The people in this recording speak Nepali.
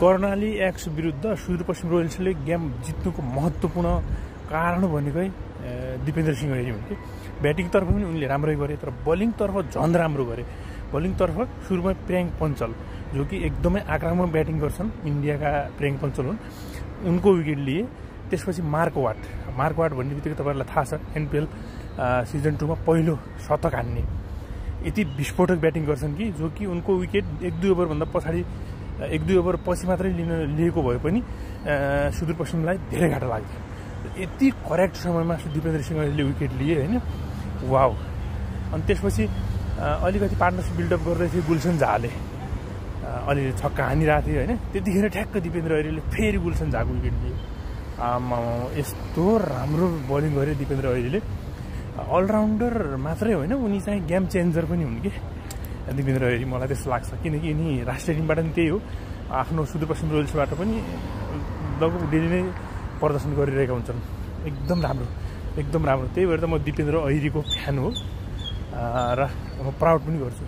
कर्णाली एक्स विरुद्ध सुदूरपश्चिम रोयल्सले गेम जित्नुको महत्त्वपूर्ण कारण भनेकै दिपेन्द्र सिंह ऐरी हुन् कि ब्याटिङतर्फ पनि उनले राम्रै गरे, तर बलिङतर्फ झन् राम्रो गरे। बलिङतर्फ सुरुमा प्रियाङ्क पञ्चल जो कि एकदमै आक्रामक ब्याटिङ गर्छन्, इन्डियाका प्रियाङ्क पञ्चल हुन्, उनको विकेट लिए। त्यसपछि मार्क वाट भन्ने बित्तिकै तपाईँहरूलाई थाहा छ एनपिएल सिजन 2 मा पहिलो शतक हान्ने यति विस्फोटक ब्याटिङ गर्छन् कि जो कि उनको विकेट 1-2 ओभरभन्दा पछाडि 1-2 ओभर पछि मात्रै लिएको भए पनि सुदूरपश्चिमलाई धेरै घाटा लाग्थ्यो। यति करेक्ट समयमा दिपेन्द्र सिंह ऐरीले विकेट लिए होइन, वाउ। अनि त्यसपछि अलिकति पार्टनरसिप बिल्डअप गर्दै थियो गुलसन झाले, अलि छक्का हानिरहेको थियो होइन, त्यतिखेर ठ्याक्क दिपेन्द्र ऐरीले फेरि गुलसन झाको विकेट लिए। यस्तो राम्रो बलिङ गरे दिपेन्द्र ऐरीले। अलराउन्डर मात्रै होइन, उनी चाहिँ गेम चेन्जर पनि हुन् कि दिपेन्द्र ऐरी, मलाई त्यस्तो लाग्छ। किनकि यिनी राष्ट्रिय टिमबाट पनि त्यही हो, आफ्नो सुदूरपश्चिम रोयल्सबाट पनि लगभग डेली नै प्रदर्शन गरिरहेका हुन्छन्। एकदम राम्रो। त्यही भएर त म दिपेन्द्र ऐरीको फ्यान हो र म प्राउड पनि गर्छु।